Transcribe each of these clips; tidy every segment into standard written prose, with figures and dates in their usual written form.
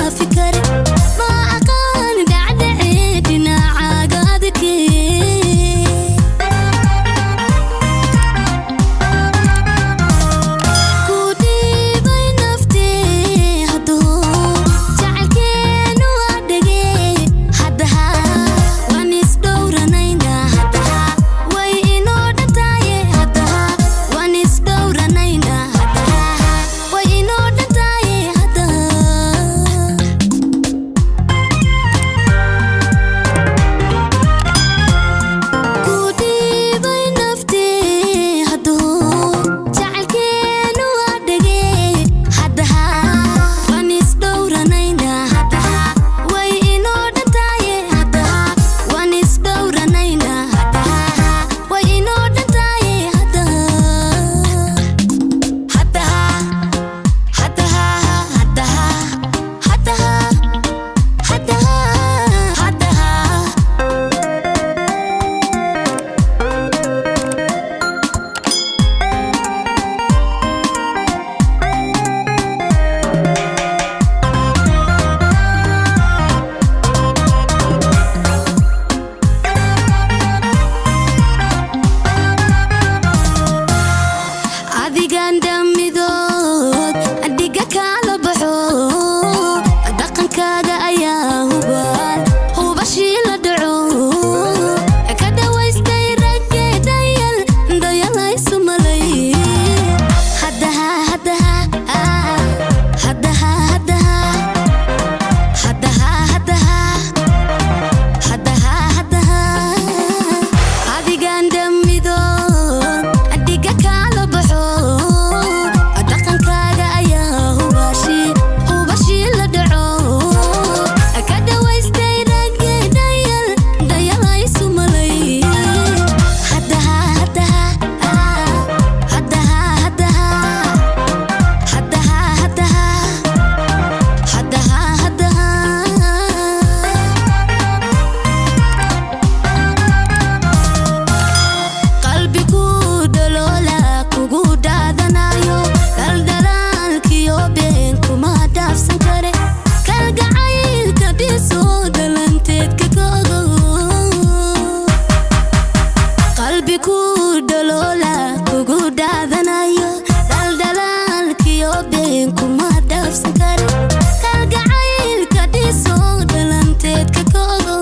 Dhaafi kare ma aqaan dhacdhacee dhinacaaga adkee. Ku dhiibay naftee hadduu jacaylkeenu adhagee haddaha waan isdhowranaynaa haddaha way inoo dhantaaye haddaha waan isdhowranaynaa haddaha way inoo dhantaaye haddaha. Ku dhiibay naftee hadduu jacaylkeenu adhagee haddaha waan isdhowranaynaa haddaha way inoo dhantaaye haddaha waan isdhowranaynaa haddaha way inoo dhantaaye haddaha haddaha haddaha haddaha haddaha haddaha haddaha. Adigan dhamidood dhiga kala baxo dhaqankaaga ayaa hubaal hubashii la dhaco ka dhawaystay ragge dayal dayalaysu malay haddaha haddaha haddaha haddaha haddaha haddaha haddaha haddaha. Adigan dhamidood dhiga kala baxo dhaqankaaga ayaa hubashi hubashii la dhaco ka dhawaystay ragge dayal dayalaysu malay haddaha haddaha haddaha haddaha haddaha haddaha haddaha haddaha. Qalbigu dhaloola kugu dhaadanayo dhaldhalaalkiyo been kuma dhaafsan kare kalgacaylka dhisoo dhalanteedka kogo. Qalbigu dhaloola kugu dhaadanayo dhaldhalaalkiyo been kuma dhaafsan kare kalgacaylka dhisoo dhalanteedka kogo.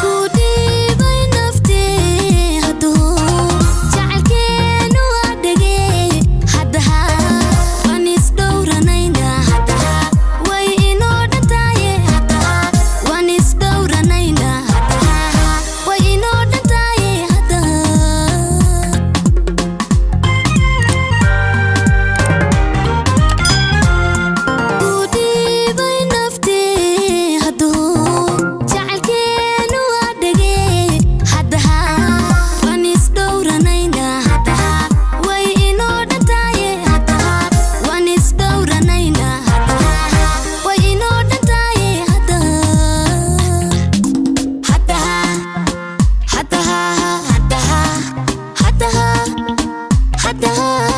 Ku dhiibay naftee hadduu jacaylkeenu adhagee haddaha waan isdhowranaynaa haddaha way inoo dhantaaye haddaha waan isdhowranaynaa haddaha way inoo dhantaaye haddaha. Ku dhiibay naftee hadduu jacaylkeenu adhagee haddaha waan isdhowranaynaa haddaha way inoo dhantaaye haddaha waan isdhowranaynaa haddaha way inoo dhantaaye haddaha haddaha haddaha haddaha haddaha haddaha.